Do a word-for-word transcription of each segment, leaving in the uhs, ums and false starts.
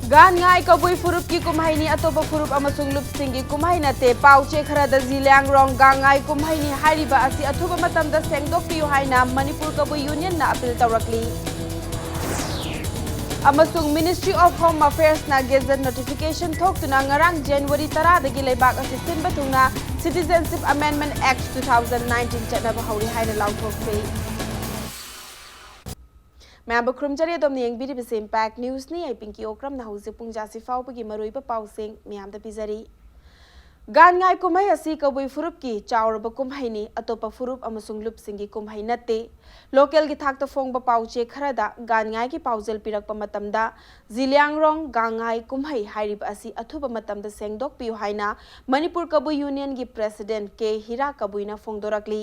ꯒꯥꯟꯉꯥꯏ ꯀꯕꯨꯏ ꯐꯨꯔꯨꯞꯀꯤ ꯀꯨꯝꯍꯩꯅꯤ, ꯑꯇꯣꯞꯄ ꯐꯨꯔꯨꯞ ꯑꯃꯁꯨꯡ ꯂꯨꯞꯁꯤꯡꯒꯤ ꯀꯨꯝꯍꯩ ꯅꯠꯇꯦ꯫ ꯄꯥꯎꯆꯦ ꯈꯔꯗ ꯖꯤꯂꯤꯌꯥꯡꯔꯣꯡ ꯒꯥꯡꯉꯥꯏ ꯀꯨꯝꯍꯩꯅꯤ ꯍꯥꯏꯔꯤꯕ ꯑꯁꯤ ꯑꯊꯨꯕ ꯃꯇꯝꯗ ꯁꯦꯡꯗꯣꯛꯄꯤꯌꯨ ꯍꯥꯏꯅ ꯃꯅꯤꯄꯨꯔ ꯀꯕꯨꯏ ꯌꯨꯅꯤꯌꯟꯅ ꯑꯄꯤꯜ ꯇꯧꯔꯛꯂꯤ꯫ ꯑꯃꯁꯨꯡ Ministry of Home Affairsꯅ ꯒꯦꯖꯦꯠ ꯅꯣꯇꯤꯐꯤꯀꯦꯁꯟ ꯊꯣꯛꯇꯨꯅ ꯉꯔꯥꯡ ꯖꯅꯋꯥꯔꯤ ꯇꯔꯥꯗꯒꯤ ꯂꯩꯕꯥꯛ ꯑꯁꯤ ꯁꯤꯟꯕ ꯊꯨꯡꯅ Citizenship Amendment Act two thousand nineteen ꯆꯠꯅꯕ ꯍꯧꯔꯦ ꯍꯥꯏꯅ ꯂꯥꯎꯊꯣꯛꯈ꯭ꯔꯦ꯫ ꯃꯌꯥꯝꯕꯨ ꯈꯨꯔꯨꯝꯖꯔꯤ꯫ ꯑꯗꯣꯝꯅ ꯌꯦꯡꯕꯤꯔꯤꯕꯁꯤ Impact Newsꯅꯤ꯫ ꯑꯩ ꯄꯤꯡꯀꯤ ꯑꯣꯀ꯭ꯔꯝꯅ ꯍꯧꯖꯤꯛ ꯄꯨꯡ ꯖꯥꯁꯤ ꯐꯥꯎꯕꯒꯤ ꯃꯔꯨꯑꯣꯏꯕ ꯄꯥꯎꯁꯤꯡ ꯃꯌꯥꯝꯗ ꯄꯤꯖꯔꯤ꯫ ꯒꯥꯟꯉꯥꯏ ꯀꯨꯝꯍꯩ ꯑꯁꯤ ꯀꯕꯨꯏ ꯐꯨꯔꯨꯞꯀꯤ ꯆꯥꯎꯔꯕ ꯀꯨꯝꯍꯩꯅꯤ, ꯑꯇꯣꯞꯄ ꯐꯨꯔꯨꯞ ꯑꯃꯁꯨꯡ ꯂꯨꯞꯁꯤꯡꯒꯤ ꯀꯨꯝꯍꯩ ꯅꯠꯇꯦ꯫ ꯂꯣꯀꯦꯜꯒꯤ ꯊꯥꯛꯇ ꯐꯣꯡꯕ ꯄꯥꯎꯆꯦ ꯈꯔꯗ ꯒꯥꯟꯉꯥꯏꯒꯤ ꯄꯥꯎꯖꯦꯜ ꯄꯤꯔꯛꯄ ꯃꯇꯝꯗ ꯖꯤꯂꯤꯌꯥꯡꯔꯣꯡ ꯒꯥꯡꯉꯥꯏ ꯀꯨꯝꯍꯩ ꯍꯥꯏꯔꯤꯕ ꯑꯁꯤ ꯑꯊꯨꯕ ꯃꯇꯝꯗ ꯁꯦꯡꯗꯣꯛꯄꯤꯌꯨ ꯍꯥꯏꯅ ꯃꯅꯤꯄꯨꯔ ꯀꯕꯨꯏ ꯌꯨꯅꯤꯌꯟꯒꯤ ꯄ꯭ꯔꯦꯁꯤꯗꯦꯟꯠ ꯀꯦ ꯍꯤꯔꯥ ꯀꯕꯨꯏꯅ ꯐꯣꯡꯗꯣꯔꯛꯂꯤ꯫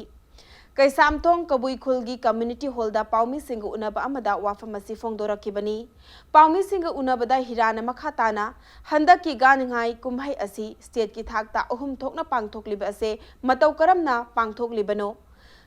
ꯀꯩꯁꯥꯝꯊꯣꯡ ꯀꯕꯨꯏ ꯈꯨꯜꯒꯤ ꯀꯝꯃ꯭ꯌꯨꯅꯤꯇꯤ ꯍꯣꯜꯗ ꯄꯥꯎꯃꯤꯁꯤꯡꯒ ꯎꯅꯕ ꯑꯃꯗ ꯋꯥꯐꯝ ꯑꯁꯤ ꯐꯣꯡꯗꯣꯔꯛꯈꯤꯕꯅꯤ꯫ ꯄꯥꯎꯃꯤꯁꯤꯡꯒ ꯎꯅꯕꯗ ꯍꯤꯔꯥꯅ ꯃꯈꯥ ꯇꯥꯅ, ꯍꯟꯗꯛꯀꯤ ꯒꯥꯟꯉꯥꯏ ꯀꯨꯝꯍꯩ ꯑꯁꯤ ꯁ꯭ꯇꯦꯠꯀꯤ ꯊꯥꯛꯇ ꯑꯍꯨꯝ ꯊꯣꯛꯅ ꯄꯥꯡꯊꯣꯛꯂꯤꯕ ꯑꯁꯦ ꯃꯇꯧ ꯀꯔꯝꯅ ꯄꯥꯡꯊꯣꯛꯂꯤꯕꯅꯣ?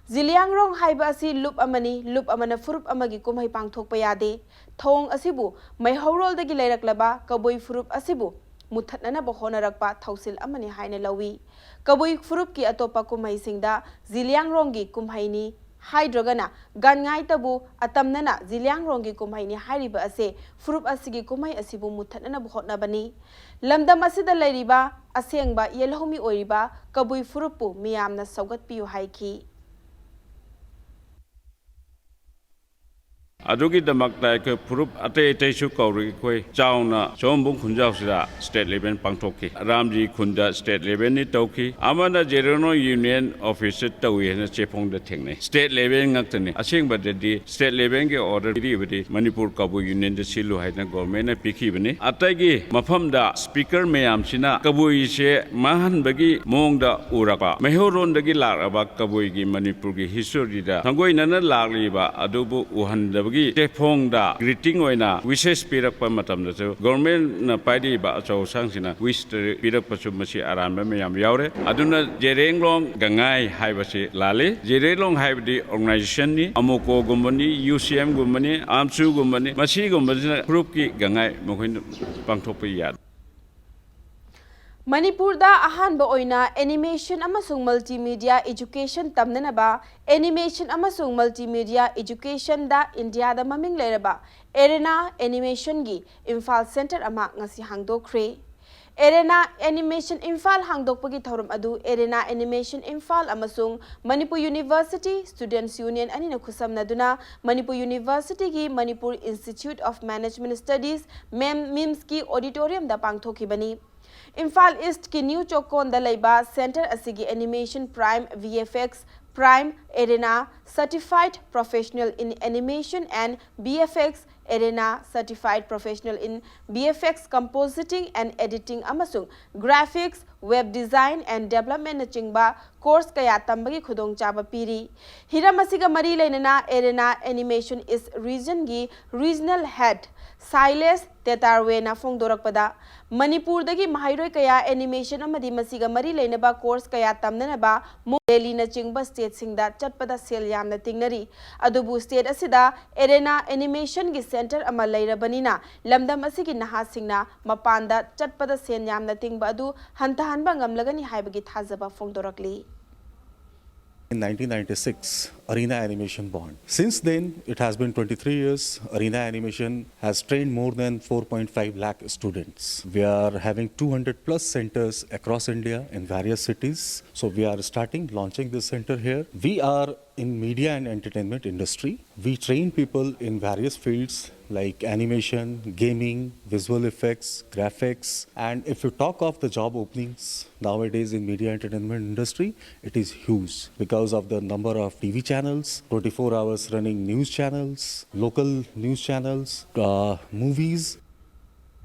ꯖꯤꯂꯤꯌꯥꯡꯔꯣꯡ ꯍꯥꯏꯕ ꯑꯁꯤ ꯂꯨꯞ ꯑꯃꯅꯤ, ꯂꯨꯞ ꯑꯃꯅ ꯐꯨꯔꯨꯞ ꯑꯃꯒꯤ ꯀꯨꯝꯍꯩ ꯄꯥꯡꯊꯣꯛꯄ ꯌꯥꯗꯦ꯫ ꯊꯧꯑꯣꯡ ꯑꯁꯤꯕꯨ ꯃꯩꯍꯧꯔꯣꯜꯗꯒꯤ ꯂꯩꯔꯛꯂꯕ ꯀꯕꯨꯏ ꯐꯨꯔꯨꯞ ꯑꯁꯤꯕꯨ ꯃꯨꯠꯊꯠꯅꯅꯕ ꯍꯣꯠꯅꯔꯛꯄ ꯊꯧꯁꯤꯜ ꯑꯃꯅꯤ ꯍꯥꯏꯅ ꯂꯧꯏ꯫ ꯀꯕꯨꯏ ꯐꯨꯔꯨꯞꯀꯤ ꯑꯇꯣꯞꯄ ꯀꯨꯝꯍꯩꯁꯤꯡꯗ ꯖꯤꯂꯤꯌꯥꯡꯔꯣꯡꯒꯤ ꯀꯨꯝꯍꯩꯅꯤ ꯍꯥꯏꯗ꯭ꯔꯒꯅ ꯒꯥꯟꯉꯥꯏꯇꯕꯨ ꯑꯇꯝꯅꯅ ꯖꯤꯂꯤꯌꯥꯡꯔꯣꯡꯒꯤ ꯀꯨꯝꯍꯩꯅꯤ ꯍꯥꯏꯔꯤꯕ ꯑꯁꯦ ꯐꯨꯔꯨꯞ ꯑꯁꯤꯒꯤ ꯀꯨꯝꯍꯩ ꯑꯁꯤꯕꯨ ꯃꯨꯠꯊꯠꯅꯅꯕ ꯍꯣꯠꯅꯕꯅꯤ꯫ ꯂꯝꯗꯝ ꯑꯁꯤꯗ ꯂꯩꯔꯤꯕ ꯑꯁꯦꯡꯕ ꯌꯦꯜꯍꯧꯃꯤ ꯑꯣꯏꯔꯤꯕ ꯀꯕꯨꯏ ꯐꯨꯔꯨꯞꯄꯨ ꯃꯤꯌꯥꯝꯅ ꯁꯧꯒꯠꯄꯤꯌꯨ ꯍꯥꯏꯈꯤ꯫ ꯑꯗꯨꯒꯤꯗꯃꯛꯇ ꯑꯩꯈꯣꯏ ꯐꯨꯔꯨꯞ ꯑꯇꯩ ꯑꯇꯩꯁꯨ ꯀꯧꯔꯒ ꯑꯩꯈꯣꯏ ꯆꯥꯎꯅ ꯁꯣꯝꯕꯨꯡ ꯈꯨꯟꯖꯥꯎꯁꯤꯗ ꯁ꯭ꯇꯦꯠ ꯂꯦꯚꯦꯜ ꯄꯥꯡꯊꯣꯛꯈꯤ꯫ ꯔꯥꯝꯖꯤ ꯈꯨꯟꯗ ꯁ꯭ꯇꯦꯠ ꯂꯦꯚꯦꯜꯅꯤ ꯇꯧꯈꯤ꯫ ꯑꯃꯅ ꯖꯦꯔꯣꯅꯣ ꯌꯨꯅꯤꯌꯟ ꯑꯣꯐꯤꯁꯇ ꯇꯧꯏ ꯍꯥꯏꯅ ꯆꯦꯐꯣꯡꯗ ꯊꯦꯡꯅꯩ꯫ ꯁ꯭ꯇꯦꯠ ꯂꯦꯚꯦꯜ ꯉꯥꯛꯇꯅꯤ꯫ ꯑꯁꯦꯡꯕꯗꯗꯤ ꯁ꯭ꯇꯦꯠ ꯂꯦꯚꯦꯜꯒꯤ ꯑꯣꯔꯗꯔ ꯄꯤꯔꯤꯕꯗꯤ ꯃꯅꯤꯄꯨꯔ ꯀꯕꯨꯏ ꯌꯨꯅꯤꯌꯟꯗ ꯁꯤꯜꯂꯨ ꯍꯥꯏꯅ ꯒꯣꯔꯃꯦꯟꯅ ꯄꯤꯈꯤꯕꯅꯤ꯫ ꯑꯇꯩꯒꯤ ꯃꯐꯝꯗ ꯁ꯭ꯄꯤꯀꯔ ꯃꯌꯥꯝꯁꯤꯅ ꯀꯕꯨꯏꯁꯦ ꯃꯥꯡꯍꯟꯕꯒꯤ ꯃꯑꯣꯡꯗ ꯎꯔꯛꯄ, ꯃꯩꯍꯧꯔꯣꯟꯗꯒꯤ ꯂꯥꯛꯂꯕ ꯀꯕꯨꯏꯒꯤ ꯃꯅꯤꯄꯨꯔꯒꯤ ꯍꯤꯁꯇꯣꯔꯤꯗ ꯁꯪꯒꯣꯏꯅꯅ ꯂꯥꯛꯂꯤꯕ ꯑꯗꯨꯕꯨ ꯎꯍꯟꯗꯕꯒꯤ ꯒꯤ ꯆꯦꯐꯣꯡꯗ ꯒ꯭ꯔꯤꯇꯤꯡ ꯑꯣꯏꯅ ꯋꯤꯁꯦꯁ ꯄꯤꯔꯛꯄ ꯃꯇꯝꯗꯁꯨ ꯒꯣꯔꯃꯦꯟꯅ ꯄꯥꯏꯔꯤꯕ ꯑꯆꯧ ꯑꯁꯥꯡꯁꯤꯅ ꯋꯤꯁ ꯄꯤꯔꯛꯄꯁꯨ ꯃꯁꯤ ꯑꯔꯥꯟꯕ ꯃꯌꯥꯝ ꯌꯥꯎꯔꯦ꯫ ꯑꯗꯨꯅ ꯖꯦꯔꯦꯡꯂꯣꯡ ꯒꯉꯥꯏ ꯍꯥꯏꯕꯁꯤ ꯂꯥꯜꯂꯤ꯫ ꯖꯦꯔꯦꯡꯂꯣꯡ ꯍꯥꯏꯕꯗꯤ ꯑꯣꯔꯒꯅꯥꯏꯖꯦꯁꯟꯅꯤ, ꯑꯃꯣꯀꯣꯒꯨꯝꯕꯅꯤ, ꯌꯨ ꯁꯤ ꯑꯦꯝꯒꯨꯝꯕꯅꯤ, ꯑꯥꯝꯁꯨꯒꯨꯝꯕꯅꯤ, ꯃꯁꯤꯒꯨꯝꯕꯁꯤꯅ ꯐꯨꯔꯨꯞꯀꯤ ꯒꯉꯥꯏ ꯃꯈꯣꯏꯅ ꯄꯥꯡꯊꯣꯛꯄ ꯌꯥꯗꯦ꯫ ꯃꯅꯤꯄꯨꯔꯗ ꯑꯍꯥꯟꯕ ꯑꯣꯏꯅ ꯑꯦꯅꯤꯃꯦꯁꯟ ꯑꯃꯁꯨꯡ ꯃꯜꯇꯤꯃꯤꯗꯤꯌꯥ ꯏꯖꯨꯀꯦꯁꯟ ꯇꯝꯅꯅꯕ ꯑꯦꯅꯤꯃꯦꯁꯟ ꯑꯃꯁꯨꯡ ꯃꯜꯇꯤꯃꯤꯗꯤꯌꯥ ꯏꯖꯨꯀꯦꯁꯟꯗ ꯏꯟꯗꯤꯌꯥꯗ ꯃꯃꯤꯡ ꯂꯩꯔꯕ ꯑꯦꯔꯦꯅꯥ ꯑꯦꯅꯤꯃꯦꯁꯟꯒꯤ ꯏꯝꯐꯥꯜ ꯁꯦꯟꯇꯔ ꯑꯃ ꯉꯁꯤ ꯍꯥꯡꯗꯣꯛꯈ꯭ꯔꯦ꯫ ꯑꯦꯔꯦꯅꯥ ꯑꯦꯅꯤꯃꯦꯁꯟ ꯏꯝꯐꯥꯜ ꯍꯥꯡꯗꯣꯛꯄꯒꯤ ꯊꯧꯔꯝ ꯑꯗꯨ ꯑꯦꯔꯦꯅꯥ ꯑꯦꯅꯤꯃꯦꯁꯟ ꯏꯝꯐꯥꯜ ꯑꯃꯁꯨꯡ ꯃꯅꯤꯄꯨꯔ ꯌꯨꯅꯤꯚꯔꯁꯤꯇꯤ ꯁ꯭ꯇꯨꯗꯦꯟꯠꯁ ꯌꯨꯅꯤꯌꯟ ꯑꯅꯤꯅ ꯈꯨꯠꯁꯝꯅꯗꯨꯅ ꯃꯅꯤꯄꯨꯔ ꯌꯨꯅꯤꯚꯔꯁꯤꯇꯤꯒꯤ Manipur institute of management studies, ꯃꯦꯝ, ꯃꯤꯝꯁꯀꯤ ꯑꯣꯗꯤꯇꯣꯔꯤꯌꯝꯗ ꯄꯥꯡꯊꯣꯛꯈꯤꯕꯅꯤ꯫ ꯏꯝꯐꯥꯜ ꯏꯁ꯭ꯠꯀꯤ ꯅ꯭ꯌꯨ ꯆꯣꯀꯣꯟꯗ ꯂꯩꯕ ꯁꯦꯟꯇꯔ ꯑꯁꯤꯒꯤ animation prime, V F X prime, arena, certified professional in animation and V F X, arena, certified professional in V F X, compositing and editing ꯑꯃꯁꯨꯡ graphics, web design and ꯗꯦꯕꯂꯞꯃꯦꯟꯠꯅꯆꯤꯡꯕ course ꯀꯌꯥ ꯇꯝꯕꯒꯤ ꯈꯨꯗꯣꯡꯆꯥꯕ ꯄꯤꯔꯤ꯫ ꯍꯤꯔꯝ ꯑꯁꯤꯒ ꯃꯔꯤ ꯂꯩꯅꯅ ꯑꯦꯔꯦꯅꯥ ꯑꯦꯅꯤꯃꯦꯁꯟ ꯏꯁ꯭ꯠ ꯔꯤꯖꯟꯒꯤ ꯔꯤꯖꯅꯦꯜ ꯍꯦꯗ ꯁꯥꯏꯂꯦꯁ ꯇꯦꯇꯥꯔꯋꯦꯅ ꯐꯣꯡꯗꯣꯔꯛꯄꯗ, ꯃꯅꯤꯄꯨꯔꯗꯒꯤ ꯃꯍꯩꯔꯣꯏ ꯀꯌꯥ ꯑꯦꯅꯤꯃꯦꯁꯟ ꯑꯃꯗꯤ ꯃꯁꯤꯒ ꯃꯔꯤ ꯂꯩꯅꯕ ꯀꯣꯔꯁ ꯀꯌꯥ ꯇꯝꯅꯅꯕ ꯃꯨ-, ꯗꯦꯜꯂꯤꯅꯆꯤꯡꯕ ꯁ꯭ꯇꯦꯠꯁꯤꯡꯗ ꯆꯠꯄꯗ ꯁꯦꯜ ꯌꯥꯝꯅ ꯇꯤꯡꯅꯔꯤ꯫ ꯑꯗꯨꯕꯨ ꯁ꯭ꯇꯦꯠ ꯑꯁꯤꯗ ꯑꯦꯔꯦꯅꯥ ꯑꯦꯅꯤꯃꯦꯁꯟꯒꯤ ꯁꯦꯟꯇꯔ ꯑꯃ ꯂꯩꯔꯕꯅꯤꯅ ꯂꯝꯗꯝ ꯑꯁꯤꯒꯤ ꯅꯍꯥꯁꯤꯡꯅ ꯃꯄꯥꯟꯗ ꯆꯠꯄꯗ ꯁꯦꯟ ꯌꯥꯝꯅ ꯇꯤꯡꯕ ꯑꯗꯨ ꯍꯟꯊꯍꯟꯕ ꯉꯝꯂꯒꯅꯤ ꯍꯥꯏꯕꯒꯤ ꯊꯥꯖꯕ ꯐꯣꯡꯗꯣꯔꯛꯂꯤ꯫ In nineteen ninety-six, Arena Animation born. Since then, it has been twenty-three years. Arena Animation has trained more than four point five lakh students. We are having two hundred plus centers across India in various cities. So we are starting launching this center here. We are in media and entertainment industry. We train people in various fields like animation, gaming, visual effects, graphics. And if you talk of the job openings nowadays in media entertainment industry, it is huge because of the number of T V channels, twenty-four hours running news channels, local news channels, uh, movies.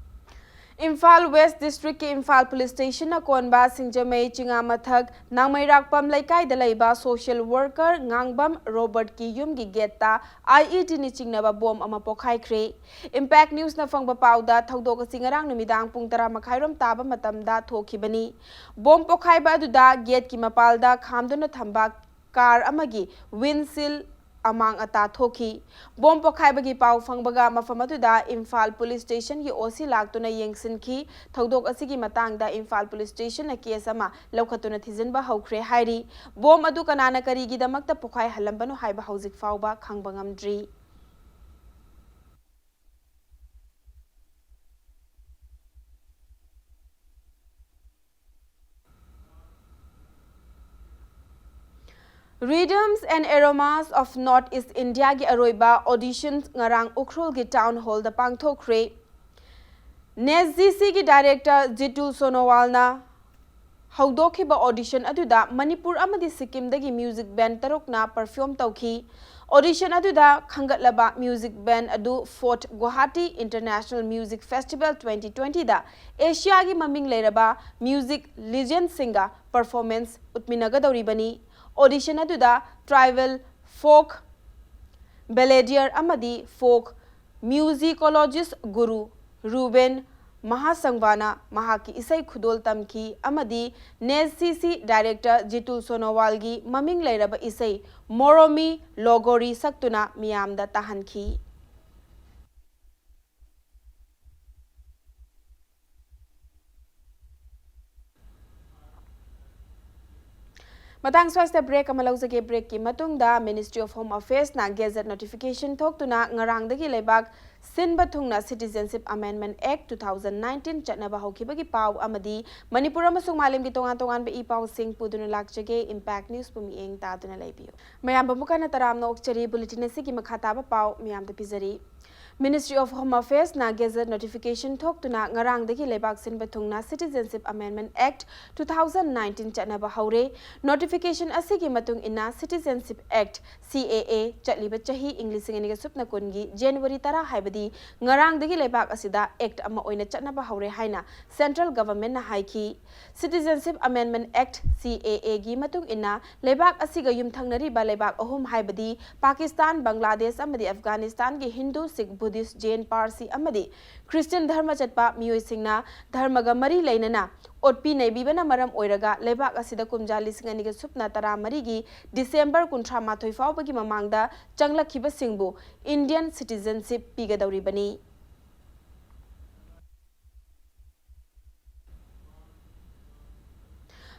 Imphal west ꯗꯤꯁꯇ꯭ꯔꯤꯛꯀꯤ Imphal police ꯁ꯭ꯇꯦꯁꯟꯅ ꯀꯣꯟꯕ ꯁꯤꯡꯖꯃꯩ ꯆꯤꯉꯥꯃꯊꯛ ꯅꯥꯡꯃꯩꯔꯥꯛꯄꯝ ꯂꯩꯀꯥꯏꯗ ꯂꯩꯕ social worker ꯉꯥꯡꯕꯝ ꯔꯣꯕꯔꯠꯀꯤ ꯌꯨꯝꯒꯤ ꯒꯦꯠꯇ ꯑꯥꯏ E ꯗꯤꯅ ꯆꯤꯡꯅꯕ bomb ꯑꯃ ꯄꯣꯈꯥꯏꯈ꯭ꯔꯦ꯫ Impact ꯅ꯭ꯌꯨꯁꯅ ꯐꯪꯕ ꯄꯥꯎꯗ ꯊꯧꯗꯣꯛ ꯑꯁꯤ ꯉꯔꯥꯡ ꯅꯨꯃꯤꯗꯥꯡ ꯄꯨꯡ ꯇꯔꯥ ꯃꯈꯥꯏꯔꯣꯝ ꯇꯥꯕ ꯃꯇꯝꯗ ꯊꯣꯛꯈꯤꯕꯅꯤ꯫ ꯕꯣꯝ ꯄꯣꯈꯥꯏꯕ ꯑꯗꯨꯗ ꯒꯦꯠꯀꯤ ꯃꯄꯥꯜꯗ ꯈꯥꯝꯗꯨꯅ ꯊꯝꯕ ꯀꯥꯔ ꯑꯃꯒꯤ ꯋꯤꯟꯁꯤꯜ ꯑꯃꯥꯡ ꯑꯇꯥ ꯊꯣꯛꯈꯤ꯫ ꯕꯣꯝ ꯄꯣꯈꯥꯏꯕꯒꯤ ꯄꯥꯎ ꯐꯪꯕꯒ ꯃꯐꯝ ꯑꯗꯨꯗ ꯏꯝꯐꯥꯜ ꯄꯨꯂꯤꯁ ꯁ꯭ꯇꯦꯁꯟꯒꯤ ꯑꯣ ꯁꯤ ꯂꯥꯛꯇꯨꯅ ꯌꯦꯡꯁꯤꯟꯈꯤ꯫ ꯊꯧꯗꯣꯛ ꯑꯁꯤꯒꯤ ꯃꯇꯥꯡꯗ ꯏꯝꯐꯥꯜ ꯄꯨꯂꯤꯁ ꯁ꯭ꯇꯦꯁꯟꯅ ꯀꯦꯁ ꯑꯃ ꯂꯧꯈꯠꯇꯨꯅ ꯊꯤꯖꯤꯟꯕ ꯍꯧꯈ꯭ꯔꯦ ꯍꯥꯏꯔꯤ꯫ ꯕꯣꯝ ꯑꯗꯨ ꯀꯅꯥꯅ ꯀꯔꯤꯒꯤꯗꯃꯛꯇ ꯄꯣꯈꯥꯏꯍꯜꯂꯝꯕꯅꯣ ꯍꯥꯏꯕ ꯍꯧꯖꯤꯛ ꯐꯥꯎꯕ ꯈꯪꯕ ꯉꯝꯗ꯭ꯔꯤ꯫ Rhythms and Aromas of North East Indiaꯒꯤ ꯑꯔꯣꯏꯕ ꯑꯣꯗꯤꯁꯟ ꯉꯔꯥꯡ ꯎꯈ꯭ꯔꯨꯜꯒꯤ ꯇꯥꯎꯟ ꯍꯣꯜꯗ ꯄꯥꯡꯊꯣꯛꯈ꯭ꯔꯦ꯫ ꯅꯦꯁ ꯖꯤ ꯁꯤꯒꯤ ꯗꯥꯏꯔꯦꯛꯇꯔ ꯖꯤꯇꯨ ꯁꯣꯅꯣꯋꯥꯜꯅ ꯍꯧꯗꯣꯛꯈꯤꯕ ꯑꯣꯗꯤꯁꯟ ꯑꯗꯨꯗ ꯃꯅꯤꯄꯨꯔ ꯑꯃꯗꯤ ꯁꯤꯛꯀꯤꯝꯗꯒꯤ ꯃ꯭ꯌꯨꯖꯤꯛ ꯕꯦꯟ ꯇꯔꯨꯛꯅ ꯄꯔꯐꯣꯔꯝ ꯇꯧꯈꯤ꯫ ꯑꯣꯗꯤꯁꯟ ꯑꯗꯨꯗ ꯈꯟꯒꯠꯂꯕ ꯃ꯭ꯌꯨꯖꯤꯛ ꯕꯦꯟ ꯑꯗꯨ fourth Guwahati international music festival twenty ꯇ꯭ꯋꯦꯟꯇꯤꯗ ꯑꯦꯁꯤꯌꯥꯒꯤ ꯃꯃꯤꯡ ꯂꯩꯔꯕ ꯃ꯭ꯌꯨꯖꯤꯛ ꯂꯤꯖꯦꯟꯗꯁꯤꯡꯒ ꯄꯔꯐꯣꯔꯃꯦꯟꯁ ꯎꯠꯃꯤꯟꯅꯒꯗꯧꯔꯤꯕꯅꯤ꯫ ꯑꯣꯗꯤꯁꯟ ꯑꯗꯨꯗ ꯇ꯭ꯔꯥꯏꯕꯦꯜ, ꯐꯣꯛ, ꯕꯦꯂꯦꯗꯤꯌꯔ ꯑꯃꯗꯤ ꯐꯣꯛ ꯃ꯭ꯌꯨꯖꯤꯀꯣꯂꯣꯖꯤꯁ ꯒꯨꯔꯨ ꯔꯨꯕꯦꯟ ꯃꯍꯥꯁꯪꯕꯥꯅ ꯃꯍꯥꯛꯀꯤ ꯏꯁꯩ ꯈꯨꯗꯣꯜ ꯇꯝꯈꯤ ꯑꯃꯗꯤ S G C director Jitu ꯁꯣꯅꯣꯋꯥꯜꯒꯤ ꯃꯃꯤꯡ ꯂꯩꯔꯕ ꯏꯁꯩ ꯃꯣꯔꯣꯃꯤ ꯂꯣꯒꯣꯔꯤ ꯁꯛꯇꯨꯅ ꯃꯤꯌꯥꯝꯗ ꯇꯥꯍꯟꯈꯤ꯫ ꯃꯇꯥꯡ ꯁ꯭ꯋꯥꯏꯁꯤꯗ ꯕ꯭ꯔꯦꯛ ꯑꯃ ꯂꯧꯖꯒꯦ꯫ ꯕ꯭ꯔꯦꯛꯀꯤ ꯃꯇꯨꯡꯗ Ministry of Home Affairsꯅ ꯒꯦꯖꯦꯠ ꯅꯣꯇꯤꯐꯤꯀꯦꯁꯟ ꯊꯣꯛꯇꯨꯅ ꯉꯔꯥꯡꯗꯒꯤ ꯂꯩꯕꯥꯛ ꯁꯤꯟꯕ ꯊꯨꯡꯅ Citizenship Amendment Act two thousand nineteen ꯆꯠꯅꯕ ꯍꯧꯈꯤꯕꯒꯤ ꯄꯥꯎ ꯑꯃꯗꯤ ꯃꯅꯤꯄꯨꯔ ꯑꯃꯁꯨꯡ ꯃꯥꯂꯦꯝꯒꯤ ꯇꯣꯉꯥꯟ ꯇꯣꯉꯥꯟꯕ ꯏ ꯄꯥꯎꯁꯤꯡ ꯄꯨꯗꯨꯅ ꯂꯥꯛꯆꯒꯦ꯫ ꯏꯝꯄꯦꯛ ꯅ꯭ꯌꯨꯁꯄꯨ ꯃꯤꯠꯌꯦꯡ ꯇꯥꯗꯨꯅ ꯂꯩꯕꯤꯌꯨ꯫ ꯃꯌꯥꯝꯕꯨ ꯑꯃꯨꯛ ꯍꯟꯅ ꯇꯔꯥꯝꯅ ꯑꯣꯛꯆꯔꯤ꯫ ꯕꯨꯂꯦꯇꯤꯟ ꯑꯁꯤꯒꯤ ꯃꯈꯥ ꯇꯥꯕ ꯄꯥꯎ ꯃꯌꯥꯝꯗ ꯄꯤꯖꯔꯤ꯫ Ministry of Home Affairs ꯅ gazette notification ꯊꯣꯛꯇꯨꯅ ꯉꯔꯥꯡꯗꯒꯤ ꯂꯩꯕꯥꯛ ꯁꯤꯟꯕ ꯊꯨꯡꯅ Citizenship Amendment Act two thousand nineteen ꯆꯠꯅꯕ ꯍꯧꯔꯦ꯫ Notification ꯑꯁꯤꯒꯤ ꯃꯇꯨꯡ ꯏꯟꯅ Citizenship Act, C A A, ꯆꯠꯂꯤꯕ ꯆꯍꯤ ꯏꯪ ꯂꯤꯁꯤꯡ ꯑꯅꯤꯒ ꯁꯨꯞꯅ ꯀꯨꯟꯒꯤ January ꯇꯔꯥ, ꯍꯥꯏꯕꯗꯤ ꯉꯔꯥꯡꯗꯒꯤ ꯂꯩꯕꯥꯛ ꯑꯁꯤꯗ act ꯑꯃ ꯑꯣꯏꯅ ꯆꯠꯅꯕ ꯍꯧꯔꯦ ꯍꯥꯏꯅ central government ꯅ ꯍꯥꯏꯈꯤ꯫ Citizenship Amendment Act, C A A ꯒꯤ ꯃꯇꯨꯡ ꯏꯟꯅ ꯂꯩꯕꯥꯛ ꯑꯁꯤꯒ ꯌꯨꯝꯊꯪꯅꯔꯤꯕ ꯂꯩꯕꯥꯛ ꯑꯍꯨꯝ, ꯍꯥꯏꯕꯗꯤ ꯄꯥꯀꯤꯁꯇꯥꯟ, ꯕꯪꯒ꯭ꯂꯥꯗꯦꯁ ꯑꯃꯗꯤ ꯑꯐꯒꯥꯅꯤꯁꯇꯥꯟꯒꯤ ꯍꯤꯟꯗꯨ, ꯁꯤꯈ, ꯕꯨꯙꯤꯁ, ꯖꯦꯟ, ꯄꯥꯔꯁꯤ ꯑꯃꯗꯤ ꯈ꯭ꯔꯤꯁꯇꯤꯌꯟ ꯙꯔꯃ ꯆꯠꯄ ꯃꯤꯑꯣꯏꯁꯤꯡꯅ ꯙꯔꯃꯒ ꯃꯔꯤ ꯂꯩꯅꯅ ꯑꯣꯠꯄꯤ ꯅꯩꯕꯤꯕꯅ ꯃꯔꯝ ꯑꯣꯏꯔꯒ ꯂꯩꯕꯥꯛ ꯑꯁꯤꯗ ꯀꯨꯝꯖꯥ ꯂꯤꯁꯤꯡ ꯑꯅꯤꯒ ꯁꯨꯞꯅ ꯇꯔꯥꯃꯔꯤꯒꯤ December ꯀꯨꯟꯊ꯭ꯔꯥ ꯃꯥꯊꯣꯏ ꯐꯥꯎꯕꯒꯤ ꯃꯃꯥꯡꯗ ꯆꯪꯂꯛꯈꯤꯕꯁꯤꯡꯕꯨ Indian citizenship ꯄꯤꯒꯗꯧꯔꯤꯕꯅꯤ꯫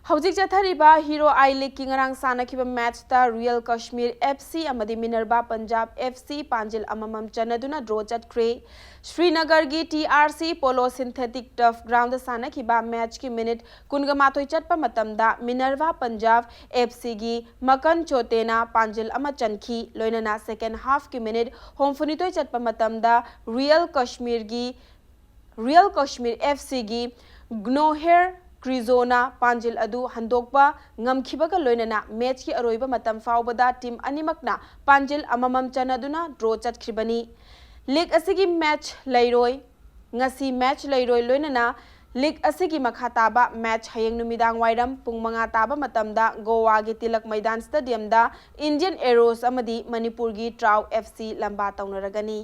ꯍꯧꯖꯤꯛ ꯆꯠꯊꯔꯤꯕ Hero I League ꯀꯤ ꯉꯔꯥꯡ ꯁꯥꯟꯅꯈꯤꯕ match ꯇ Real Kashmir F C ꯑꯃꯗꯤ Minerva Punjab F C ꯄꯥꯟꯖꯤꯜ ꯑꯃꯃꯝ ꯆꯟꯅꯗꯨꯅ draw ꯆꯠꯈ꯭ꯔꯦ꯫ ꯁ꯭ꯔꯤꯅꯒꯔꯒꯤ T R C Polo Synthetic Turf Ground ꯗ ꯁꯥꯟꯅꯈꯤꯕ match ꯀꯤ minute ꯀꯨꯟꯒ ꯃꯥꯊꯣꯏ ꯆꯠꯄ ꯃꯇꯝꯗ Minerva Punjab F C ꯒꯤ ꯃꯀꯟ ꯆꯣꯇꯦꯅ ꯄꯥꯟꯖꯤꯜ ꯑꯃ ꯆꯟꯈꯤ꯫ ꯂꯣꯏꯅꯅ second half ꯀꯤ minute ꯍꯨꯝꯐꯨꯅꯤꯊꯣꯏ ꯆꯠꯄ ꯃꯇꯝꯗ Real Kashmir ꯒꯤ Real Kashmir F C ꯒꯤ ꯒ꯭ꯅꯣꯍꯦꯔ ꯀ꯭ꯔꯤꯖꯣꯅ ꯄꯥꯟꯖꯤꯜ ꯑꯗꯨ ꯍꯟꯗꯣꯛꯄ ꯉꯝꯈꯤꯕꯒ ꯂꯣꯏꯅꯅ match ꯀꯤ ꯑꯔꯣꯏꯕ ꯃꯇꯝ ꯐꯥꯎꯕꯗ team ꯑꯅꯤꯃꯛꯅ ꯄꯥꯟꯖꯤꯜ ꯑꯃꯃꯝ ꯆꯟꯅꯗꯨꯅ draw ꯆꯠꯈꯤꯕꯅꯤ꯫ League ꯑꯁꯤꯒꯤ match ꯂꯩꯔꯣꯏ, ꯉꯁꯤ match ꯂꯩꯔꯣꯏ, ꯂꯣꯏꯅꯅ league ꯑꯁꯤꯒꯤ ꯃꯈꯥ ꯇꯥꯕ match ꯍꯌꯦꯡ ꯅꯨꯃꯤꯗꯥꯡ ꯋꯥꯏꯔꯝ ꯄꯨꯡ ꯃꯉꯥ ꯇꯥꯕ ꯃꯇꯝꯗ ꯒꯣꯋꯥꯒꯤ ꯇꯤꯂꯛ ꯃꯩꯗꯥꯟ stadium ꯗ Indian Arrows ꯑꯃꯗꯤ ꯃꯅꯤꯄꯨꯔꯒꯤ TRAU F C ꯂꯝꯕꯥ ꯇꯧꯅꯔꯒꯅꯤ꯫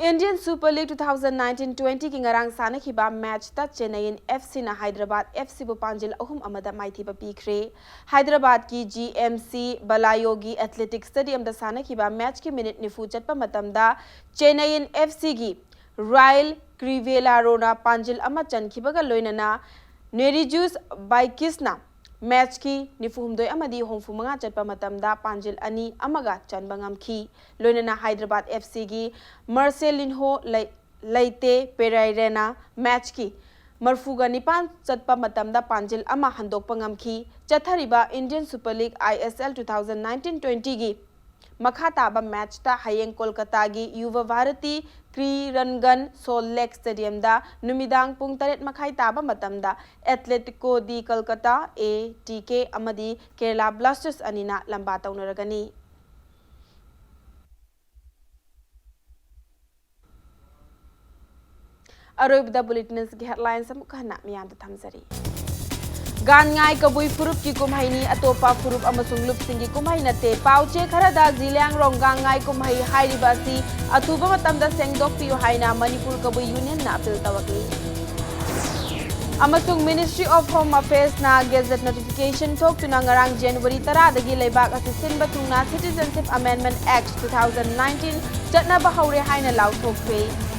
Indian Super League two thousand nineteen twenty ꯒꯤ ꯉꯔꯥꯡ ꯁꯥꯟꯅꯈꯤꯕ match ꯇ Chennaiyin F C ꯅ Hyderabad F C ꯕꯨ ꯄꯥꯟꯖꯤꯜ ꯑꯍꯨꯝ ꯑꯃꯗ ꯃꯥꯏꯊꯤꯕ ꯄꯤꯈ꯭ꯔꯦ꯫ ꯍꯥꯏꯗ꯭ꯔꯕꯥꯗꯀꯤ G M C Balayogi Athletic Stadium ꯗ ꯁꯥꯟꯅꯈꯤꯕ match ꯀꯤ minute ꯅꯤꯐꯨ ꯆꯠꯄ ꯃꯇꯝꯗ Chennaiyin F C ꯒꯤ Ryle Crivellaro ꯅ ꯄꯥꯟꯖꯤꯜ ꯑꯃ ꯆꯟꯈꯤꯕꯒ ꯂꯣꯏꯅꯅ Nerijus Baikis ꯅ match ꯀꯤ ꯅꯤꯐꯨ ꯍꯨꯝꯗꯣꯏ ꯑꯃꯗꯤ ꯍꯨꯝꯐꯨ ꯃꯉꯥ ꯆꯠꯄ ꯃꯇꯝꯗ ꯄꯥꯟꯖꯤꯜ ꯑꯅꯤ ꯑꯃꯒ ꯆꯟꯕ ꯉꯝꯈꯤ꯫ ꯂꯣꯏꯅꯅ Hyderabad F C ꯒꯤ Marcelinho Lei-, Leite Pereira ꯅ match ꯀꯤ ꯃꯔꯐꯨꯒ ꯅꯤꯄꯥꯟ ꯆꯠꯄ ꯃꯇꯝꯗ ꯄꯥꯟꯖꯤꯜ ꯑꯃ ꯍꯟꯗꯣꯛꯄ ꯉꯝꯈꯤ꯫ ꯆꯠꯊꯔꯤꯕ Indian Super League I S L two thousand nineteen twenty ꯒꯤ ꯃꯈꯥ ꯇꯥꯕ ꯃꯦꯆꯇ ꯍꯌꯦꯡ ꯀꯣꯜꯀꯇꯥꯒꯤ ꯌꯨꯚ ꯚꯥꯔꯇꯤ ꯀ꯭ꯔꯤꯔꯟꯒꯟ ꯁꯣꯜ ꯂꯦꯛ ꯁ꯭ꯇꯦꯗꯤꯌꯝꯗ ꯅꯨꯃꯤꯗꯥꯡ ꯄꯨꯡ ꯇꯔꯦꯠ ꯃꯈꯥꯏ ꯇꯥꯕ ꯃꯇꯝꯗ ꯑꯦꯊꯂꯦꯇꯤꯀꯣ ꯗꯤ ꯀꯜꯀꯇꯥ, A T K, ꯑꯃꯗꯤ ꯀꯦꯔꯂꯥ ꯕ꯭ꯂꯥꯁꯇꯔꯁ ꯑꯅꯤꯅ ꯂꯝꯕꯥ ꯇꯧꯅꯔꯒꯅꯤ꯫ ꯑꯔꯣꯏꯕꯗ ꯕꯨꯂꯦꯇꯤꯟꯁꯀꯤ ꯍꯦꯗꯂꯥꯏꯟꯁ ꯑꯃꯨꯛ ꯍꯟꯅ ꯃꯤꯌꯥꯝꯗ ꯊꯝꯖꯔꯤ꯫ ꯒꯥꯟꯉꯥꯏ ꯀꯕꯨꯏ ꯐꯨꯔꯨꯞꯀꯤ ꯀꯨꯝꯍꯩꯅꯤ, ꯑꯇꯣꯞꯄ ꯐꯨꯔꯨꯞ ꯑꯃꯁꯨꯡ ꯂꯨꯞꯁꯤꯡꯒꯤ ꯀꯨꯝꯍꯩ ꯅꯠꯇꯦ꯫ ꯄꯥꯎꯆꯦ ꯈꯔꯗ ꯖꯤꯂꯤꯌꯥꯡꯔꯣꯡ ꯒꯥꯡꯉꯥꯏ ꯀꯨꯝꯍꯩ ꯍꯥꯏꯔꯤꯕ ꯑꯁꯤ ꯑꯊꯨꯕ ꯃꯇꯝꯗ ꯁꯦꯡꯗꯣꯛꯄꯤꯌꯨ ꯍꯥꯏꯅ ꯃꯅꯤꯄꯨꯔ ꯀꯕꯨꯏ ꯌꯨꯅꯤꯌꯟꯅ ꯑꯄꯤꯜ ꯇꯧꯔꯛꯂꯤ꯫ ꯑꯃꯁꯨꯡ Ministry of Home Affairsꯅ ꯒꯦꯖꯦꯠ ꯅꯣꯇꯤꯐꯤꯀꯦꯁꯟ ꯊꯣꯛꯇꯨꯅ ꯉꯔꯥꯡ ꯖꯅꯋꯥꯔꯤ ꯇꯔꯥꯗꯒꯤ ꯂꯩꯕꯥꯛ ꯑꯁꯤ ꯁꯤꯟꯕ ꯊꯨꯡꯅ Citizenship Amendment Act two thousand nineteen ꯆꯠꯅꯕ ꯍꯧꯔꯦ ꯍꯥꯏꯅ ꯂꯥꯎꯊꯣꯛꯈ꯭ꯔꯦ꯫